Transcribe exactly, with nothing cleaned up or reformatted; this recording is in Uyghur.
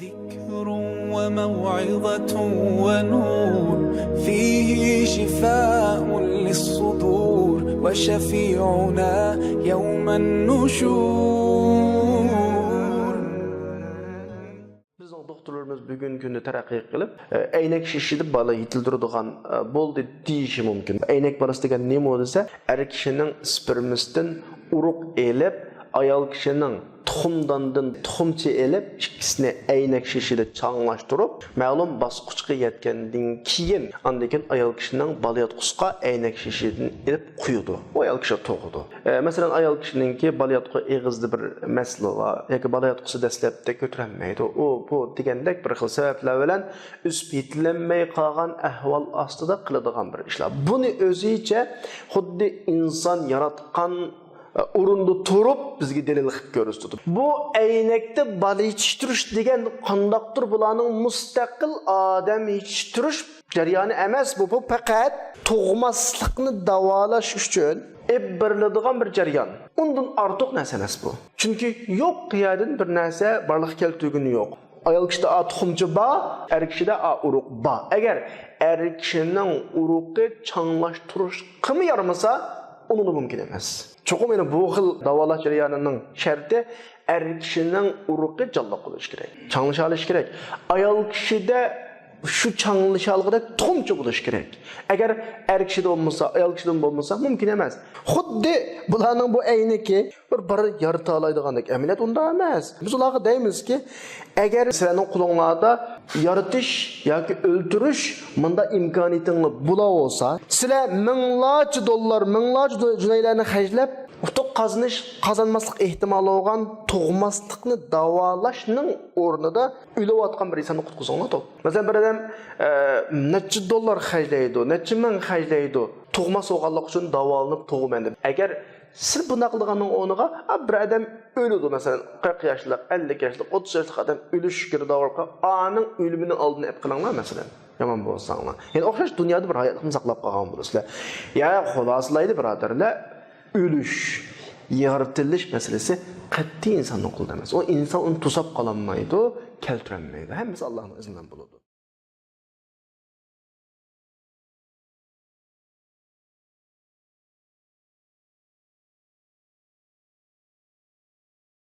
ذكر وموعظة ونور، فيه شفاء للصدور، وشفيعنا يوم النشور. بىزنىڭ دوختۇرلىرىمىز بۈگۈنكى كۈندە تەرەققىي قىلىپ، ئەينەك شېشىدە بالا يېتىلدۈرىدىغان، بولدى دېيىشى مۇمكىن. ئەينەك بالىسى دېگەن نېمە دېسە، ئەر كىشىنىڭ سپېرمىسىدىن ئۇرۇق ئېلىپ، ئايال كىشىنىڭ تۇخۇمداندىن تۇخۇمچە ئېلىپ، ئىككىسىنى ئەينەك شېشىدە چاڭلاشتۇرۇپ، مەلۇم باسقۇچقا يەتكەندىن كېيىن، ئاندىن كېيىن ئايال كىشىنىڭ بالىياتقۇسىغا ئەينەك شېشىدىن ئېلىپ قۇيىدۇ. ئۇ ئايال كىشى تۇغىدۇ. ئە، مەسىلەن، ئايال كىشىنىڭكى بالىياتقۇ ئېغىزىدا بىر مەسىلە بار ياكى بالىياتقۇسى دەسلەپتە كۆتۈرەلمەيدۇ. ئۇ، بۇ دېگەندەك بىر خىل سەۋەبلەر بىلەن ئۆسۈپ يېتىلەلمەي قالغان ئەھۋال ئاستىدا قىلىدىغان بىر ئىشلار. بۇنى ئۆزىچە خۇددى ئىنسان ياراتقان ئورۇندا تۇرۇپ بىزگە دەلىل قىلىپ كۆرسىتىدۇ. بۇ ئەينەكتە بالا يېتىشتۈرۈش دېگەن قانداقتۇر بۇلارنىڭ مۇستەقىل ئادەم يېتىشتۈرۈش جەريانى ئەمەس. بۇ، بۇ پەقەت تۇغماسلىقنى داۋالاش ئۈچۈن ئېلىپ بېرىلىدىغان بىر جەريان. ئۇندىن ئارتۇق نەرسە ئەمەس بۇ. چۈنكى يوق يەردىن بىر نەرسە بارلىققا كەلتۈرگىنى يوق. ئايال كىشىدە ئا تۇخۇمچە بار، ئەر كىشىدە ئا ئۇرۇق بار. ئەگەر ئەر كىشىنىڭ ئۇرۇقى چاڭلاشتۇرۇشقىمۇ يارىمىسا، ئۇنىڭدا مۇمكىن ئەمەس. چوقۇم يەنە بۇ خىل داۋالاش جەريانىنىڭ شەرتى ئەر كىشىنىڭ ئۇرۇقى جانلىق بولۇشى كېرەك، چاڭلىشالىشى كېرەك. ئايال كىشىدە شۇ چاڭلىشالغۇدەك تۇخۇمچە بولۇشى كېرەك. ئەگەر ئەر كىشىدە بولمىسا، ئايال كىشىدىمۇ بولمىسا، مۇمكىن ئەمەس. خۇددى بۇلارنىڭ بۇ ئەينىكى بىر، بىر يارىتالايدىغاندەك ئەمەلىيەت ئۇنداق ئەمەس. بىز ئۇلارغا دەيمىزكى، ئەگەر سىلەرنىڭ قولۇڭلاردا يارىتىش ياكى ئۆلتۈرۈش مۇنداق ئىمكانىيىتىڭلار بولا بولسا، سىلەر مىڭلارچە دوللار، مىڭلارچە دو-، جۈنەيلەرنى خەجلەپ، ئۇتۇق قازىنىش، قازانماسلىق ئېھتىمالى بولغان تۇغماسلىقنى داۋالاشنىڭ ئورنىدا ئۆلۈۋاتقان بىر ئىنساننى قۇتقۇزۇڭلار توپ. مەسىلەن، بىر ئادەم، ئە، نەچچە دوللار خەجلەيدۇ، نەچچە مىڭ خەجلەيدۇ، تۇغماس بولغانلىقى ئۈچۈن داۋالىنىپ تۇغىمەن دەپ. ئەگەر سىز بۇنداق قىلىدىغاننىڭ ئورنىغا، ئا، بىر ئادەم ئۆلىدۇ، مەسىلەن، قىرىق ياشلىق، ئەللىك ياشلىق، ئوتتۇز ياشلىق ئادەم ئۆلۈشكە داۋا قىلىپ، ئانىڭ ئۆلۈمىنىڭ ئالدىنى ئېلىپ قېلىڭلار، مەسىلەن. يامان بولساڭلار. يەنى ئوخشاش دۇنيادا بىر ھاياتلىقنى ساقلاپ قالغان بولىسىلەر. يا خۇلاسىلايلى، بۇرادەرلەر، ئۆلۈش، يارىتىلىش مەسىلىسى قەتئىي ئىنساننىڭ قولىدا ئەمەس. ئۇ ئىنسان ئۇنى توساپ قالالمايدۇ، كەلتۈرەلمەيدۇ. ھەممىسى ئاللانىڭ ئىزنى بىلەن بولىدۇ.